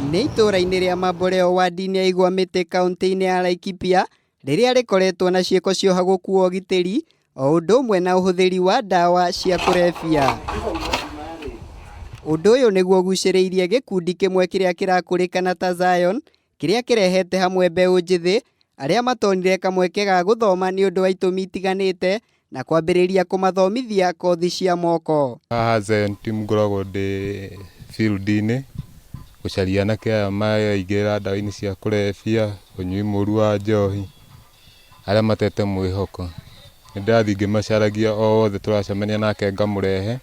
Nĩ itũũra-inĩ rĩa Mamboleo wadi-inĩ ya Igwamĩtĩ kaũntĩ-inĩ ya Laikipia rĩrĩa rĩkoretwo na ciĩko cia ũhagũku wa ũgitĩri o ũndũ ũmwe na ũhũthĩri wa ndawa cia kũrebia. Ũndũ ũyũ nĩguo ũgucĩrĩirie gĩkundi kĩmwe kĩrĩa kĩrakũrĩkana ta Zion kĩrĩa kĩrehete hamwe mbeũ njĩthĩ arĩa matonire kamweke ga gũthoma nĩ ũndũ wa itũmi itiganĩte na kwambĩrĩria kũmathomithia kothi cia moko. Haha Zion Team ngoragwo ndĩ field-inĩ gũcaria anake aya maraingĩra ndawa-inĩ cia kũrebia, ũnyui mũru wa njohi, arĩa matete mwĩhoko. Nĩ ndĩrathiĩ ngĩmacaragia o wothe tũracemania nake ngamũrehe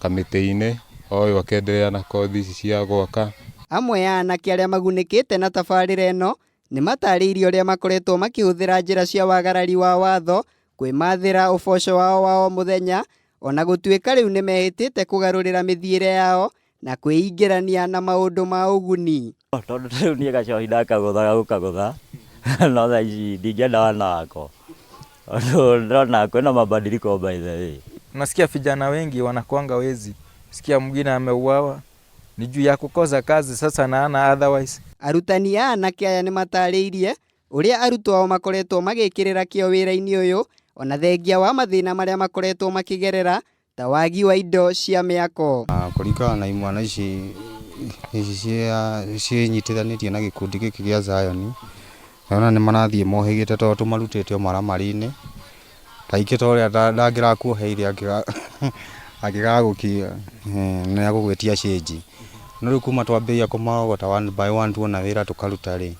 kamĩtĩ-inĩ, o ũyũ akenderea na kothi ici cia gwaka. Amwe a anake arĩa magunĩkĩte na tabarĩra ĩno nĩ matarĩirie ũrĩa makoretwo makĩhũthĩra njĩra cia wagarari wa watho kwĩmathĩra ũboco wao wa o mũthenya ona gũtuĩka rĩu nĩ mehĩtĩte kũgarũrĩra mĩthiĩre yao na kwĩingĩrania na maũndũ ma ũguni. Tondũ rĩu niĩ gacohi ndakagũthaga gũkagũtha no thaa ici ndingĩenda wana wakwa tondũ ndĩrona kwĩna mabadiliko by the way. Unasikia vijana wengi wanakuanga wezi, sikia mwingine ameuawa ni juu ya kukosa kazi sasa na ana otherwise. Arutani a anake aya nĩ matarĩirie ũrĩa arutwo ao makoretwo magĩkĩrĩra kĩo wĩra-inĩ ũyũ ona thengia wa mathĩna marĩa makoretwo makĩgerera ta wagi wa indo cia mĩako. Kũringana na imwana ici ici ciĩnyitithanĩtie na gĩkundi gĩkĩ gĩa Zion, ndĩrona nĩ marathiĩ mohĩgĩte tondũ tũmarutĩte o maramari-inĩ, ta ingĩ ta ũrĩa ndangĩrakuoheire angĩgagũkia nĩ agũgwĩtia cĩnji. No rĩu kuma twambĩrĩria kũmarogota one by one tuona wĩra tũkaruta rĩ,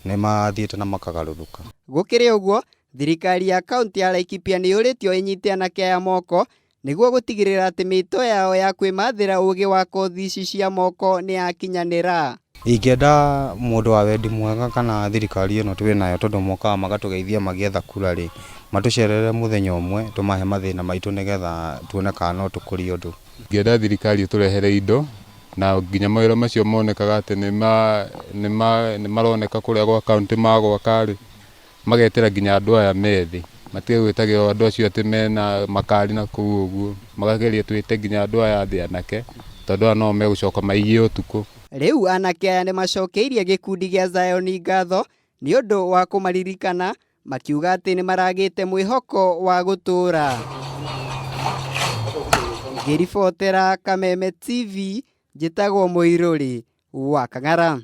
nĩ mathiĩte na makagarũrũka. Gũkĩrĩ ũguo, thirikari ya kaunti ya Laikipia nĩ yũrĩtio ĩnyite anake aya moko nĩguo gũtigĩrĩra atĩ mĩto yao ya kwĩmathĩra ũgĩ wa kothi ici cia moko nĩ yakinyanĩra. Ingĩenda mũndũ wa wendi mwega kana thirikari ĩno twĩ nayo tondũ mokaga magatũgeithia magĩetha kura rĩ, matũcerere mũthenya ũmwe tũmahe mathĩna maitũ nĩgetha tuone kana no tũkũrie ũndũ. Ingĩenda thirikari ĩtũrehere indo na nginya mawĩra macio monekaga atĩ nĩ maroneka kũrĩa gwa kaunti ma gwaka rĩ, magetĩra nginya andũ aya methĩ, matige gwĩtagĩra andũ acio atĩ mena makari na kũu ũguo, makageria twĩte nginya andũ aya thĩ anake, tondũ aya no megũcoka maiye ũtukũ. Rĩu anake aya nĩ macokeirie gĩkundi gĩa Zion ngatho nĩ ũndũ wa kũmaririkana makiuga atĩ nĩ maragĩte mwĩhoko wa gũtũũra. Ngĩribotera Kameme TV njĩtagwo Mũirũrĩ wa Kang'ara.